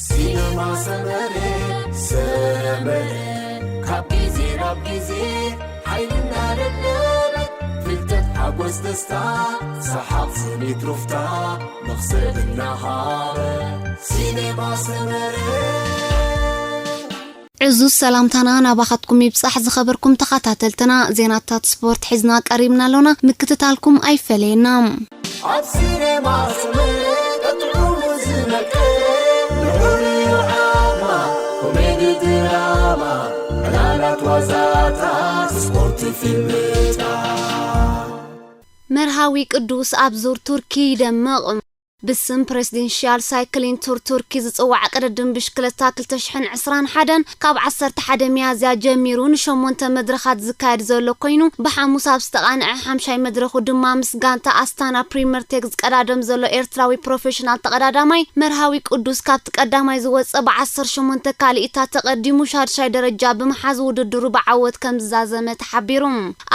ሲነማ ሰመረ፣ ሰመረ፣ ካብ ግዜ ናብ ግዜ ሓይልና ደለበት፣ ፍልጠት፣ ሓጎስ፣ ደስታ፣ ሰሓቕ፣ ስኒት፣ ሩፍታ፣ መኽሰብ እናሃበ፣ ሲነማ ሰመረ። ዕዙዝ ሰላምታና ናባኻትኩም ይብጻሕ። ዝኸበርኩም ተኸታተልትና፣ ዜናታት ስፖርት ሒዝና ቀሪብና ኣሎና። ምክትታልኩም ኣይፈለየና። ኣብ ሲኔማ ሰመረ ጥዑሙ ዝመቀ ንዑ ድራማ፣ ኮሜዲ ድራማ፣ ዕላላት ዋዛታት፣ ስፖርት ፊልምታት። መርሃዊ ቅዱስ ኣብ ዙር ቱርኪ ይደምቕ። ብስም ፕሬዚደንሽያል ሳይክሊን ቱር ቱርኪ ዝጽዋዕ ቅድድም ብሽክለታ ክልተ ሽሕን ዕስራን ሓደን ካብ ዓሰርተ ሓደ ሚያዝያ ጀሚሩ ንሸሞንተ መድረኻት ዝካየድ ዘሎ ኮይኑ፣ ብሓሙስ ኣብ ዝተቓንዐ ሓምሻይ መድረኹ ድማ ምስ ጋንታ ኣስታና ፕሪመርቴክ ዝቀዳደም ዘሎ ኤርትራዊ ፕሮፌሽናል ተቐዳዳማይ መርሃዊ ቅዱስ ካብቲ ቀዳማይ ዝወጸ ብዓሰርተ ሸሞንተ ካልኢታት ተቐዲሙ ሻድሻይ ደረጃ ብምሓዝ ውድድሩ ብዓወት ከም ዝዛዘመ ተሓቢሩ።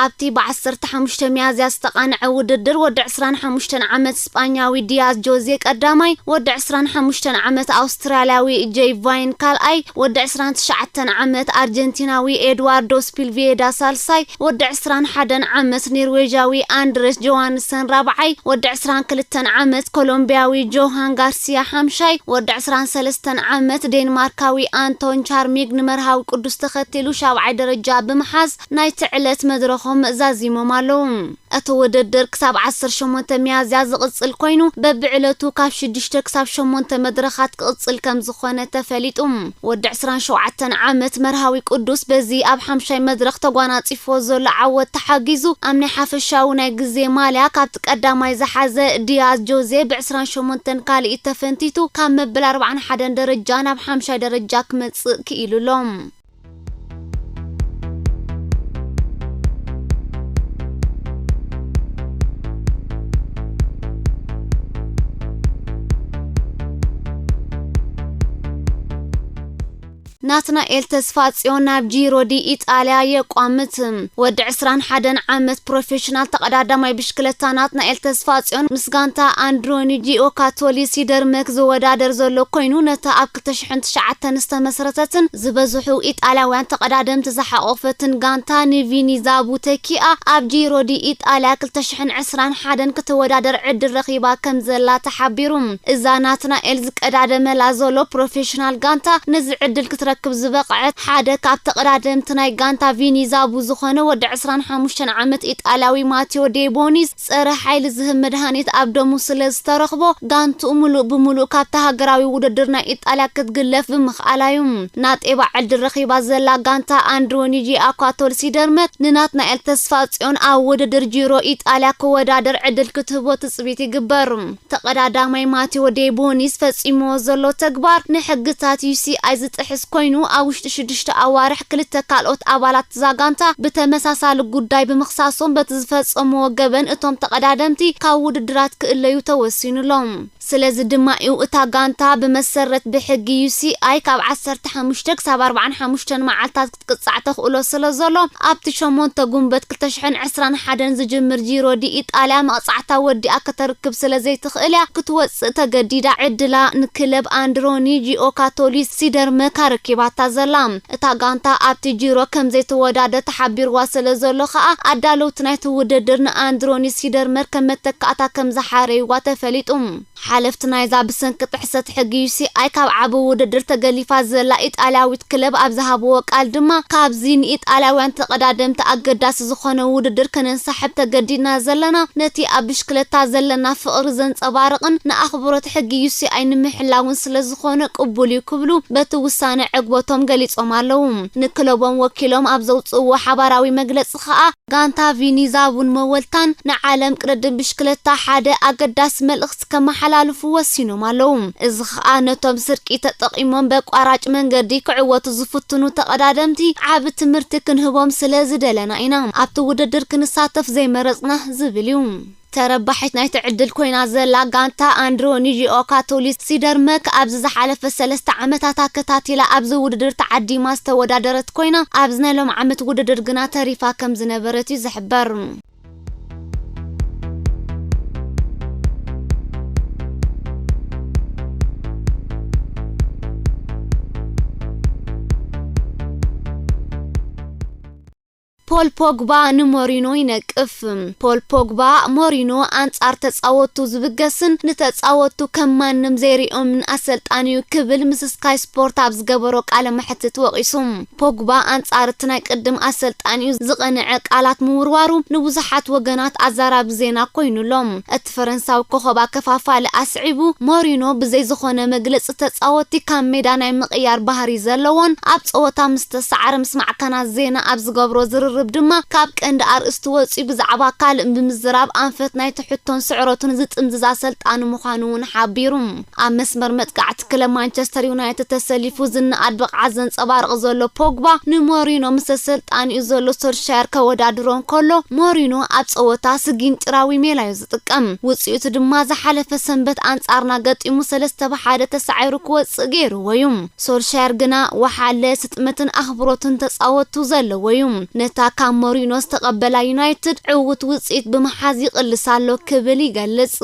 ኣብቲ ብ ዓሰርተ ሓሙሽተ ሚያዝያ ዝተቓንዐ ውድድር ወዲ ዕስራን ሓሙሽተን ዓመት ስጳኛዊ ዲያዝ ጆዜ ቀዳማይ፣ ወዲ ዕስራን ሓሙሽተን ዓመት ኣውስትራልያዊ ጄይ ቫይን ካልኣይ፣ ወዲ ዕስራን ትሽዓተን ዓመት ኣርጀንቲናዊ ኤድዋርዶ ስፒልቪየዳ ሳልሳይ፣ ወዲ ዕስራን ሓደን ዓመት ኔርዌጃዊ ኣንድረስ ጆሃንሰን ራብዓይ፣ ወዲ ዕስራን ክልተን ዓመት ኮሎምቢያዊ ጆሃን ጋርሲያ ሓምሻይ፣ ወዲ ዕስራን ሰለስተን ዓመት ዴንማርካዊ ኣንቶን ቻርሚግ ንመርሃዊ ቅዱስ ተኸቲሉ ሻብዓይ ደረጃ ብምሓዝ ናይቲ ዕለት መድረኾም ዛዚሞም ኣለዉ። እቲ ውድድር ክሳብ ዓሰርተ ሸሞንተ ሚያዝያ ዝቕጽል ኮይኑ፣ በብዕለቱ ካብ ሽዱሽተ ክሳብ ሸሞንተ መድረኻት ክቕጽል ከም ዝኾነ ተፈሊጡ። ወዲ ዕስራን ሸውዓተን ዓመት መርሃዊ ቅዱስ በዚ ኣብ ሓምሻይ መድረኽ ተጓናጺፎ ዘሎ ዓወት ተሓጊዙ፣ ኣብ ናይ ሓፈሻዊ ናይ ግዜ ማልያ ካብቲ ቀዳማይ ዝሓዘ ዲያዝ ጆዜ ብ ዕስራን ሸሞንተን ካልኢት ተፈንቲቱ ካብ መበል ኣርባዓን ሓደን ደረጃ ናብ ሓምሻይ ደረጃ ክመጽእ ክኢሉ ኣሎ። ናትናኤል ተስፋጽዮን ናብ ጂሮ ዲ ኢጣልያ የቋምት። ወዲ ዕስራን ሓደን ዓመት ፕሮፌሽናል ተቐዳዳማይ ብሽክለታ ናትናኤል ተስፋጽዮን ምስ ጋንታ ኣንድሮኒ ጂኦካቶሊ ሲደርመክ ዝወዳደር ዘሎ ኮይኑ፣ ነታ ኣብ ክልተ ሽሕን ትሽዓተን ዝተመስረተትን ዝበዝሑ ኢጣልያውያን ተቐዳደምቲ ዝሓቖፈትን ጋንታ ንቪኒ ዛቡ ተኪኣ ኣብ ጂሮ ዲ ኢጣልያ ክልተ ሽሕን ዕስራን ሓደን ክትወዳደር ዕድል ረኺባ ከም ዘላ ተሓቢሩ። እዛ ናትናኤል ዝቀዳደመላ ዘሎ ፕሮፌሽናል ጋንታ ነዚ ዕድል ክትረክብ ዝበቕዐት ሓደ ካብ ተቐዳደምቲ ናይ ጋንታ ቪኒ ዛቡ ዝኾነ ወዲ ዕስራን ሓሙሽተን ዓመት ኢጣልያዊ ማቴዎ ዴቦኒስ ጸረ ሓይሊ ዝህብ መድሃኒት ኣብ ደሙ ስለ ዝተረኽቦ፣ ጋንትኡ ምሉእ ብምሉእ ካብቲ ሃገራዊ ውድድር ናይ ኢጣልያ ክትግለፍ ብምኽኣላ እዩ። ናጤባ ዕድል ረኺባ ዘላ ጋንታ ኣንድሮኒ ጂኣኳቶል ሲደርመክ ንናትናኤል ተስፋጽዮን ኣብ ውድድር ጂሮ ኢጣልያ ክወዳደር ዕድል ክትህቦ ትጽቢት ይግበር። ተቐዳዳማይ ማቴዎ ዴቦኒስ ፈጺምዎ ዘሎ ተግባር ንሕግታት ዩ ሲ ኣይ ዝጥሕስ ኮይኑ፣ ኣብ ውሽጢ ሽዱሽተ ኣዋርሕ ክልተ ካልኦት ኣባላት እዛ ጋንታ ብተመሳሳሊ ጉዳይ ብምኽሳሶም፣ በቲ ዝፈጸምዎ ገበን እቶም ተቐዳደምቲ ካብ ውድድራት ክእለዩ ተወሲኑሎም። ስለዚ ድማ እዩ እታ ጋንታ ብመሰረት ብሕጊ ዩ ሲ ኣይ ካብ ዓሰርተ ሓሙሽተ ክሳብ ኣርባዓን ሓሙሽተን መዓልታት ክትቅጻዕ ተኽእሎ ስለ ዘሎ፣ ኣብቲ ሸሞንተ ጉንበት ክልተ ሽሕን ዕስራን ሓደን ዝጅምር ጂሮ ዲ ኢጣልያ መቕጻዕታ ወዲኣ ከተርክብ ስለ ዘይትኽእል እያ ክትወጽእ ተገዲዳ። ዕድላ ንክለብ ኣንድሮኒ ጂኦካቶሊ ሲደርመክ ኣረኪባታ ዘላ። እታ ጋንታ ኣብቲ ጂሮ ከም ዘይትወዳደር ተሓቢርዋ ስለ ዘሎ ከኣ፣ ኣዳለውቲ ናይቲ ውድድር ንኣንድሮኒ ሲደርመክ ከም መተካእታ ከም ዝሓረይዋ ተፈሊጡ። ሓለፍቲ ናይዛ ብሰንኪ ጥሕሰት ሕጊ ዩ ሲ ኣይ ካብ ዓቢ ውድድር ተገሊፋ ዘላ ኢጣልያዊት ክለብ ኣብ ዝሃብዎ ቃል ድማ፣ ካብዚ ንኢጣልያውያን ተቐዳደምቲ ኣገዳሲ ዝኾነ ውድድር ከነንሳሕብ ተገዲድና ዘለና፣ ነቲ ኣብ ብሽክለታ ዘለና ፍቕሪ ዘንጸባርቕን ንኣኽብሮት ሕጊ ዩ ሲ ኣይ ንምሕላውን ስለ ዝኾነ ቅቡል እዩ ክብሉ በቲ ውሳነ ዕግበቶም ገሊጾም ኣለዉ። ንክለቦም ወኪሎም ኣብ ዘውጽእዎ ሓባራዊ መግለጺ ከኣ፣ ጋንታ ቪኒ ዛቡን መወልታን ንዓለም ቅድድም ብሽክለታ ሓደ ኣገዳሲ መልእኽቲ ከመሓላልፉ ወሲኖም ኣለዉ። እዚ ኸኣ ነቶም ስርቂ ተጠቒሞም በቋራጭ መንገዲ ክዕወቱ ዝፍትኑ ተቐዳደምቲ ዓቢ ትምህርቲ ክንህቦም ስለ ዝደለና ኢና ኣብቲ ውድድር ክንሳተፍ ዘይመረጽና ዝብል እዩ። ተረባሒት ናይቲ ዕድል ኮይና ዘላ ጋንታ ኣንድሮኒ ጂኦካቶሊስ ሲደርመክ ኣብዚ ዝሓለፈ ሰለስተ ዓመታት ኣከታቲላ ኣብዚ ውድድር ተዓዲማ ዝተወዳደረት ኮይና፣ ኣብዚ ናይ ሎም ዓመት ውድድር ግና ተሪፋ ከም ዝነበረት እዩ ዝሕበር። ፖል ፖግባ ንሞሪኖ ይነቅፍ። ፖል ፖግባ፣ ሞሪኖ ኣንጻር ተጻወቱ ዝብገስን ንተጻወቱ ከም ማንም ዘይሪኦምን ኣሰልጣኒ እዩ ክብል ምስ ስካይ ስፖርት ኣብ ዝገበሮ ቃለ መሕትት ወቒሱ። ፖግባ ኣንጻር እቲ ናይ ቅድም ኣሰልጣኒኡ ዝቐንዐ ቃላት ምውርዋሩ ንብዙሓት ወገናት ኣዛራቢ ዜና ኮይኑሎም። እቲ ፈረንሳዊ ኮኸብ ኣከፋፋሊ ኣስዒቡ፣ ሞሪኖ ብዘይ ዝኾነ መግለጺ ተጻወቲ ካብ ሜዳ ናይ ምቕያር ባህሪ ዘለዎን ኣብ ጸወታ ምስ ተሳዕረ ምስ ማዕከናት ዜና ኣብ ዝገብሮ ዝርርብ ድማ ካብ ቀንዲ ኣርእስቲ ወጺኡ ብዛዕባ ካልእ ብምዝራብ ኣንፈት ናይቲ ሕቶን ስዕረቱን ዝጥምዝዝ ኣሰልጣኒ ምዃኑ እውን ሓቢሩ። ኣብ መስመር መጥቃዕቲ ክለብ ማንቸስተር ዩናይትድ ተሰሊፉ ዝነኣድ ብቕዓት ዘንጸባርቕ ዘሎ ፖግባ ንሞሪኖ ምስ ኣሰልጣኒኡ ዘሎ ሶልሻየር ከወዳድሮ እንከሎ፣ ሞሪኖ ኣብ ጸወታ ስጊንጢራዊ ሜላ እዩ ዝጥቀም። ውጽኢቱ ድማ ዝሓለፈ ሰንበት ኣንጻርና ገጢሙ ሰለስተ ብ ሓደ ተሳዒሩ ክወጽእ ገይርዎ እዩ። ሶልሻየር ግና ወሓለ፣ ስጥመትን ኣኽብሮትን ተጻወቱ ዘለዎ እዩ። ነታ ካብ ሞሪኖ ዝተቐበላ ዩናይትድ ዕዉት ውጽኢት ብምሓዝ ይቕልስ ኣሎ ክብል ይገልጽ።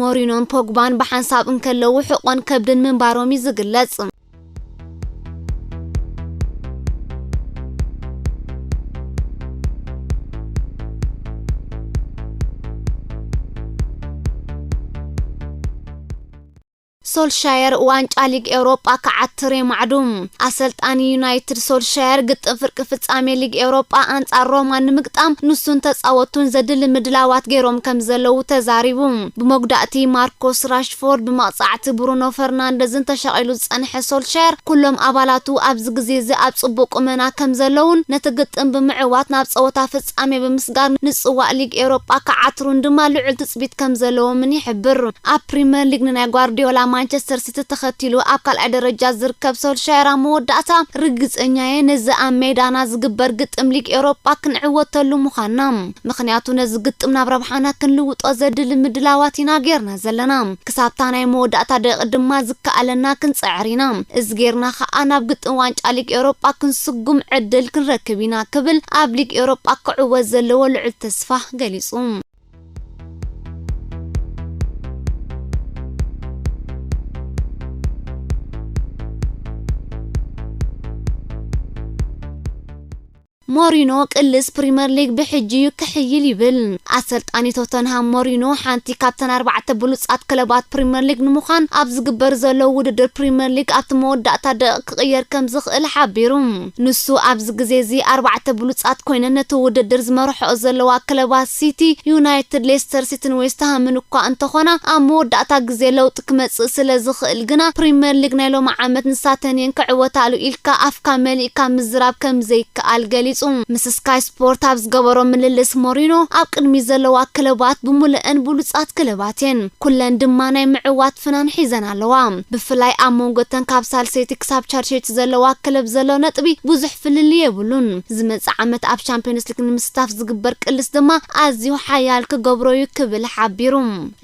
ሞሪኖን ፖግባን ብሓንሳብ እንከለዉ ሕቖን ከብድን ምንባሮም እዩ ዝግለጽ። ሶልሻየር ዋንጫ ሊግ ኤውሮጳ ክዓትር የማዕዱ። ኣሰልጣኒ ዩናይትድ ሶልሻየር ግጥም ፍርቂ ፍጻሜ ሊግ ኤውሮጳ ኣንጻር ሮማ ንምግጣም ንሱን ተጻወቱን ዘድሊ ምድላዋት ገይሮም ከም ዘለዉ ተዛሪቡ። ብመጉዳእቲ ማርኮስ ራሽፎርድ፣ ብመቕጻዕቲ ብሩኖ ፈርናንደዝን ተሻቒሉ ዝጸንሐ ሶልሻየር፣ ኩሎም ኣባላቱ ኣብዚ ግዜ እዚ ኣብ ጽቡቕ ቁመና ከም ዘለዉን ነቲ ግጥም ብምዕዋት ናብ ጸወታ ፍጻሜ ብምስጋር ንጽዋእ ሊግ ኤውሮጳ ክዓትሩን ድማ ልዑል ትጽቢት ከም ዘለዎምን ይሕብር። ኣብ ፕሪምየር ሊግ ንናይ ጓርዲዮላ ማንቸስተር ሲቲ ተኸቲሉ ኣብ ካልኣይ ደረጃ ዝርከብ ሶልሻየር ኣብ መወዳእታ፣ "ርግጸኛ'የ ነዚ ኣብ ሜዳና ዝግበር ግጥም ሊግ ኤውሮጳ ክንዕወተሉ ምዃንና፣ ምኽንያቱ ነዚ ግጥም ናብ ረብሓና ክንልውጦ ዘድሊ ምድላዋት ኢና ጌርና ዘለና። ክሳብታ ናይ መወዳእታ ደቂቕ ድማ ዝከኣለና ክንጽዕር ኢና። እዚ ጌርና ከኣ ናብ ግጥም ዋንጫ ሊግ ኤውሮጳ ክንስጉም ዕድል ክንረክብ ኢና" ክብል ኣብ ሊግ ኤውሮጳ ክዕወት ዘለዎ ልዑል ተስፋ ገሊጹ። ሞሪኖ ቅልስ ፕሪምየር ሊግ ብሕጂ እዩ ክሕይል ይብል። ኣሰልጣኒ ቶተንሃም ሞሪኖ ሓንቲ ካብተን ኣርባዕተ ብሉጻት ክለባት ፕሪምየር ሊግ ንምዃን ኣብ ዝግበር ዘሎ ውድድር ፕሪምየር ሊግ ኣብቲ መወዳእታ ደቂቕ ክቕየር ከም ዝኽእል ሓቢሩ። ንሱ ኣብዚ ግዜ እዚ ኣርባዕተ ብሉጻት ኮይነን ነቲ ውድድር ዝመርሕኦ ዘለዋ ክለባት ሲቲ፣ ዩናይትድ፣ ሌስተር ሲቲን ዌስትሃምን እኳ እንተኾና፣ ኣብ መወዳእታ ግዜ ለውጢ ክመጽእ ስለ ዝኽእል ግና ፕሪምየር ሊግ ናይ ሎሚ ዓመት ንሳተን እየን ክዕወታሉ ኢልካ ኣፍካ መሊእካ ምዝራብ ከም ዘይከኣል ገሊጹ። ምስ ስካይ ስፖርት ኣብ ዝገበሮ ምልልስ ሞሪኖ፣ ኣብ ቅድሚት ዘለዋ ክለባት ብምሉአን ብሉጻት ክለባት እየን። ኩለን ድማ ናይ ምዕዋት ፍናን ሒዘን ኣለዋ። ብፍላይ ኣብ መንጎ እተን ካብ ሳልሰይቲ ክሳብ ቻርሸይቲ ዘለዋ ክለብ ዘሎ ነጥቢ ብዙሕ ፍልልይ የብሉን። ዝመጽእ ዓመት ኣብ ቻምፒዮንስ ሊግ ንምስታፍ ዝግበር ቅልስ ድማ ኣዝዩ ሓያል ክገብሮ እዩ ክብል ሓቢሩ።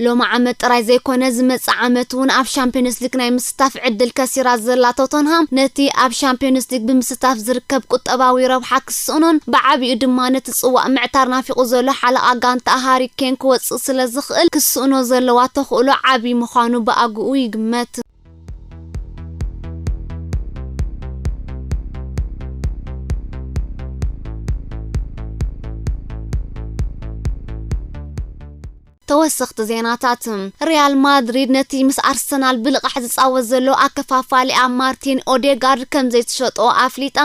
ሎሚ ዓመት ጥራይ ዘይኮነ፣ ዝመጽእ ዓመት እውን ኣብ ቻምፒዮንስ ሊግ ናይ ምስታፍ ዕድል ከሲራ ዘላ ቶተንሃም፣ ነቲ ኣብ ቻምፒዮንስ ሊግ ብምስታፍ ዝርከብ ቁጠባዊ ረብሓ ክስእኖን ብዓቢኡ ድማ ነቲ ጽዋእ ምዕታር ናፊቑ ዘሎ ሓለቓ ጋንታ ሃሪ ኬን ክወጽእ ስለ ዝኽእል፣ ክስእኖ ዘለዋ ተኽእሎ ዓቢ ምዃኑ ብኣግኡ ይግመት። ተወሰኽቲ ዜናታት። ሪያል ማድሪድ ነቲ ምስ ኣርሰናል ብልቓሕ ዝጻወት ዘሎ ኣከፋፋሊ ኣብ ማርቲን ኦዴጋርድ ከም ዘይትሸጦ ኣፍሊጣ።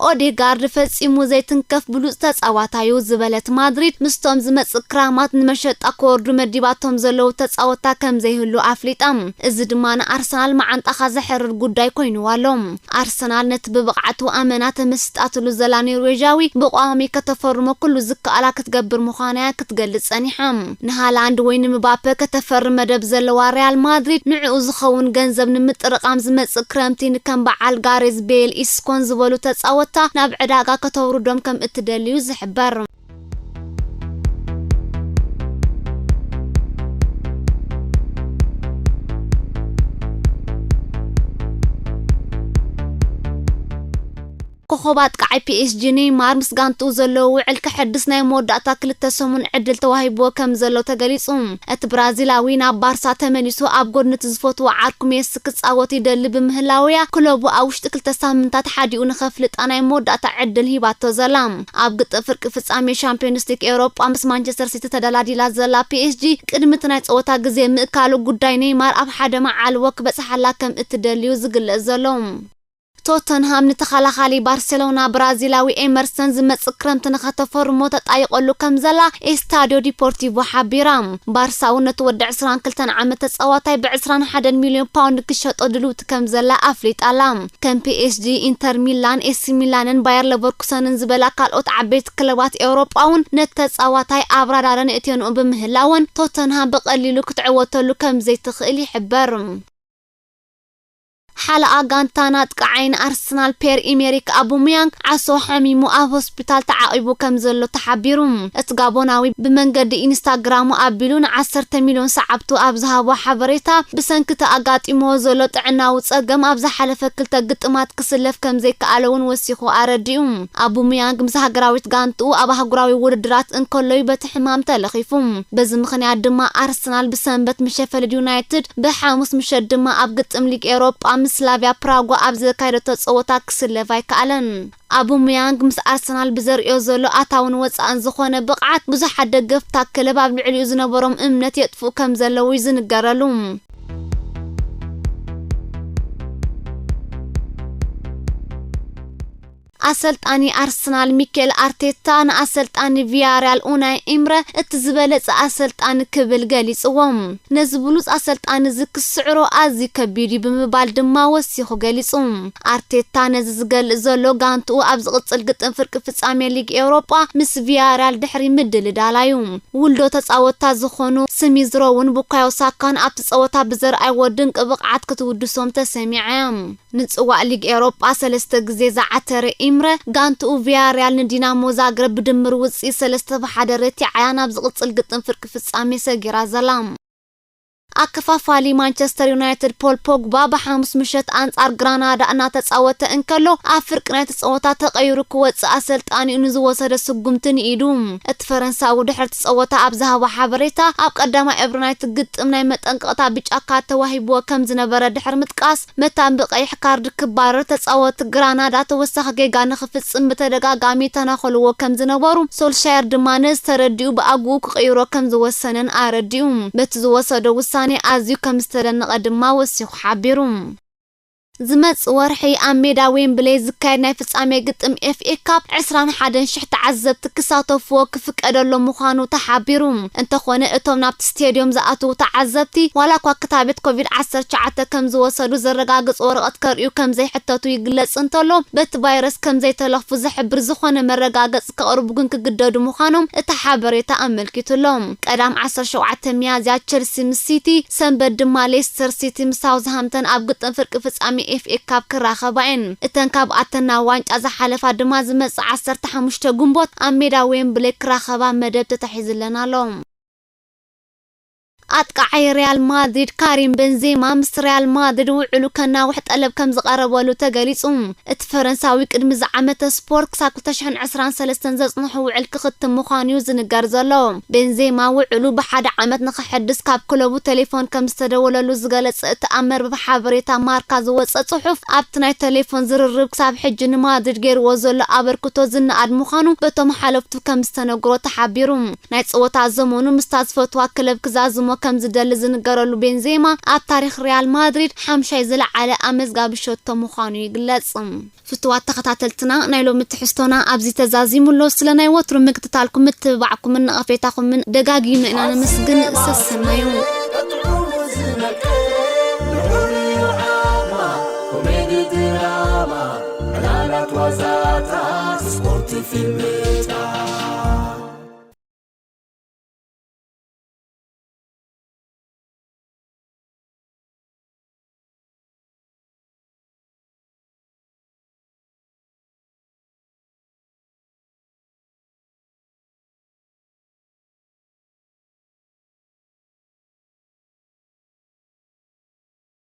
ኦዴጋርድ ፈጺሙ ዘይትንከፍ ብሉጽ ተጻዋታዩ ዝበለት ማድሪድ፣ ምስቶም ዝመጽእ ክራማት ንመሸጣ ክወርዱ መዲባቶም ዘለዉ ተጻወታ ከም ዘይህሉ ኣፍሊጣ። እዚ ድማ ንኣርሰናል መዓንጣኻ ዘሕርር ጉዳይ ኮይኑዋ ኣሎ። ኣርሰናል ነቲ ብብቕዓቱ ኣመና ተመሲጣትሉ ዘላ ኖርዌጃዊ ብቋሚ ከተፈርሞ ኩሉ ዝከኣላ ክትገብር ምዃና እያ ክትገልጽ ጸኒሓ። ንሃላንድ ወይ ንምባፐ ከተፈርም መደብ ዘለዋ ሪያል ማድሪድ፣ ንዕኡ ዝኸውን ገንዘብ ንምጥርቓም ዝመጽእ ክረምቲ ንከም በዓል ጋሬዝ ቤል፣ ኢስኮን ዝበሉ ተጻወትታ ናብ ዕዳጋ ከተውርዶም ከም እትደልዩ ዝሕበር። ኮኾብ ኣጥቃዓይ ፒ ኤስ ጂ ኔይማር ምስ ጋንትኡ ዘለዎ ውዕል ከሐድስ ናይ መወዳእታ ክልተ ሰሙን ዕድል ተዋሂብዎ ከም ዘሎ ተገሊጹ። እቲ ብራዚላዊ ናብ ባርሳ ተመሊሱ ኣብ ጎድኒ እቲ ዝፈትዎ ዓርኩ ሜሲ ክጻወት ይደሊ ብምህላውያ፣ ክለቡ ኣብ ውሽጢ ክልተ ሳምንታት ሓዲኡ ንኸፍልጣ ናይ መወዳእታ ዕድል ሂባቶ ዘላ። ኣብ ግጥም ፍርቂ ፍጻሜ ሻምፒዮንስ ሊግ ኤውሮጳ ምስ ማንቸስተር ሲቲ ተደላዲላ ዘላ ፒ ኤስ ጂ፣ ቅድሚ እቲ ናይ ጸወታ ግዜ ምእካሉ ጉዳይ ኔይማር ኣብ ሓደ መዓልቦ ክበጽሓላ ከም እትደልዩ ዝግለጽ ዘሎ። ቶተንሃም ንተኸላኻሊ ባርሴሎና ብራዚላዊ ኤመርሰን ዝመጽእ ክረምቲ ንኸተፈርሞ ተጣይቐሉ ከም ዘላ ኤስታዲዮ ዲፖርቲቮ ሓቢራ። ባርሳውን ነቲ ወዲ ዕስራን ክልተን ዓመት ተጻዋታይ ብ ዕስራን ሓደን ሚልዮን ፓውንድ ክሸጦ ድልውቲ ከም ዘላ ኣፍሊጣ ኣላ። ከም ፒ ኤስ ጂ፣ ኢንተር ሚላን፣ ኤሲ ሚላንን ባየር ለቨርኩሰንን ዝበላ ካልኦት ዓበይቲ ክለባት ኤውሮጳ እውን ነቲ ተጻዋታይ ኣብ ራዳረን እትየንኡ ብምህላወን፣ ቶተንሃም ብቐሊሉ ክትዕወተሉ ከም ዘይትኽእል ይሕበር። ሓለቓ ጋንታን ኣጥቃዓይን ኣርሰናል ፔር ኢሜሪክ ኣቡሙያንግ ዓሶ ሓሚሙ ኣብ ሆስፒታል ተዓቒቡ ከም ዘሎ ተሓቢሩ። እቲ ጋቦናዊ ብመንገዲ ኢንስታግራሙ ኣቢሉ ንዓሰርተ ሚልዮን ሰዓብቱ ኣብ ዝሃቦ ሓበሬታ፣ ብሰንኪ እቲ ኣጋጢምዎ ዘሎ ጥዕናዊ ጸገም ኣብ ዝሓለፈ ክልተ ግጥማት ክስለፍ ከም ዘይከኣለ እውን ወሲኹ ኣረዲኡ። ኣቡሙያንግ ምስ ሃገራዊት ጋንትኡ ኣብ ኣህጉራዊ ውድድራት እንከሎ'ዩ በቲ ሕማም ተለኺፉ። በዚ ምኽንያት ድማ ኣርሰናል ብሰንበት ምስ ሸፈልድ ዩናይትድ፣ ብሓሙስ ምሸት ድማ ኣብ ግጥም ሊግ ኤውሮጳ ምስ ስላቪያ ፕራጓ ኣብ ዘካየደቶ ጸወታ ክስለፍ ኣይከኣለን። ኣቡሙያንግ ምስ ኣርሰናል ብዘርእዮ ዘሎ ኣታውን ወጻእን ዝኾነ ብቕዓት፣ ብዙሓት ደገፍታ ክለብ ኣብ ልዕሊኡ ዝነበሮም እምነት የጥፍኡ ከም ዘለዉ እዩ ዝንገረሉ። ኣሰልጣኒ ኣርሰናል ሚኬል ኣርቴታ ንኣሰልጣኒ ቪያሪያል ኡናይ ኢምረ እቲ ዝበለጸ ኣሰልጣኒ ክብል ገሊጽዎ። ነዚ ብሉጽ ኣሰልጣኒ እዚ ክስዕሮ ኣዝዩ ከቢድ እዩ ብምባል ድማ ወሲኹ ገሊጹ። ኣርቴታ ነዚ ዝገልጽ ዘሎ ጋንትኡ ኣብ ዝቕጽል ግጥም ፍርቂ ፍጻሜ ሊግ ኤውሮጳ ምስ ቪያሪያል ድሕሪ ምድልዳላ እዩ። ውልዶ ተጻወትታ ዝኾኑ ስሚዝሮውን ቡካዮ ሳካን ኣብቲ ጸወታ ብዘርኣይዎ ድንቂ ብቕዓት ክትውድሶም ተሰሚዓ እያ። ንጽዋዕ ሊግ ኤውሮጳ ሰለስተ ግዜ ዝዓተረ ኢምረ፣ ጋንትኡ ቪያሪያል ንዲናሞ ዛግረብ ብድምር ውጽኢት ሰለስተ ብ ሓደ ረቲዓያ ናብ ዝቕጽል ግጥም ፍርቂ ፍጻሜ ሰጊራ ዘላ። ኣከፋፋሊ ማንቸስተር ዩናይትድ ፖል ፖግባ ብሓሙስ ምሸት ኣንጻር ግራናዳ እናተጻወተ እንከሎ፣ ኣብ ፍርቂ ናይቲ ጸወታ ተቐይሩ ክወጽእ ኣሰልጣኒኡ ንዝወሰደ ስጉምቲ ንኢዱ። እቲ ፈረንሳዊ ድሕሪ እቲ ጸወታ ኣብ ዝሃቦ ሓበሬታ፣ ኣብ ቀዳማይ እብሪ ናይቲ ግጥም ናይ መጠንቀቕታ ብጫ ካርድ ተዋሂብዎ ከም ዝነበረ ድሕሪ ምጥቃስ፣ መታን ብቐይሕ ካርድ ክባረር፣ ተጻወትቲ ግራናዳ ተወሳኺ ጌጋ ንኽፍጽም ብተደጋጋሚ ይተናኸልዎ ከም ዝነበሩ፣ ሶልሻየር ድማ ነዚ ተረዲኡ ብኣግኡ ክቕይሮ ከም ዝወሰነን ኣረዲኡ። በቲ ዝወሰዶ ውሳኔ ኣዝዩ ከም ዝተደነቐ ድማ ወሲኹ ሓቢሩ። ዝመጽእ ወርሒ ኣብ ሜዳ ዌምብሌ ዝካየድ ናይ ፍጻሜ ግጥም ኤፍ ኤ ካፕ ዕስራን ሓደን ሽሕ ተዓዘብቲ ክሳተፍዎ ክፍቀደሎም ምዃኑ ተሓቢሩ። እንተኾነ፣ እቶም ናብቲ ስቴድዮም ዝኣትዉ ተዓዘብቲ፣ ዋላ እኳ ክታበት ኮቪድ ዓሰርተ ትሽዓተ ከም ዝወሰዱ ዘረጋግጽ ወረቐት ከርእዩ ከም ዘይሕተቱ ይግለጽ እንተሎ፣ በቲ ቫይረስ ከም ዘይተለኽፉ ዝሕብር ዝኾነ መረጋገጺ ከቕርቡ ግን ክግደዱ ምዃኖም እቲ ሓበሬታ ኣመልኪቱ ኣሎ። ቀዳም ዓሰርተ ሸውዓተ ሚያዝያ ቸልሲ ምስ ሲቲ፣ ሰንበት ድማ ሌስተር ሲቲ ምስ ሳውዝሃምተን ኣብ ግጥም ፍርቂ ፍጻሜ ኤፍ ኤ ካፕ ክራኸባ እየን። እተን ካብኣተን ናብ ዋንጫ ዝሓለፋ ድማ ዝመጽእ ዓሰርተ ሓሙሽተ ግንቦት ኣብ ሜዳ ዌምብሌ ክራኸባ መደብ ተታሒዝለን ኣሎ። ኣጥቃዓይ ሪያል ማድሪድ ካሪም ቤንዜማ ምስ ሪያል ማድሪድ ውዕሉ ከናውሕ ጠለብ ከም ዝቐረበሉ ተገሊጹ። እቲ ፈረንሳዊ ቅድሚ ዝዓመተ ስፖርት ክሳብ ክልተ ሽሕን ዕስራን ሰለስተን ዘጽንሖ ውዕል ክኽትም ምዃኑ እዩ ዝንገር ዘሎ። ቤንዜማ ውዕሉ ብሓደ ዓመት ንኽሐድስ ካብ ክለቡ ቴሌፎን ከም ዝተደወለሉ ዝገለጸ እቲ ኣብ መርበብ ሓበሬታ ማርካ ዝወጸ ጽሑፍ፣ ኣብቲ ናይ ቴሌፎን ዝርርብ ክሳብ ሕጂ ንማድሪድ ገይርዎ ዘሎ ኣበርክቶ ዝነኣድ ምዃኑ በቶም ሓለፍቱ ከም ዝተነግሮ ተሓቢሩ። ናይ ጸወታ ዘመኑ ምስታ ዝፈትዋ ክለብ ክዛዝሞ ከም ዝደሊ ዝንገረሉ ቤንዜማ፣ ኣብ ታሪኽ ሪያል ማድሪድ ሓምሻይ ዝለዓለ ኣመዝጋቢ ሸቶ ምዃኑ ይግለጽ። ፍቱዋት ተኸታተልትና፣ ናይ ሎሚ ትሕዝቶና ኣብዚ ተዛዚሙ ኣሎ። ስለ ናይ ወትሩ ምክትታልኩም፣ ምትብባዕኩምን ነቐፌታኹምን ደጋጊምና ኢና ነመስግን። ሰሰናዩ።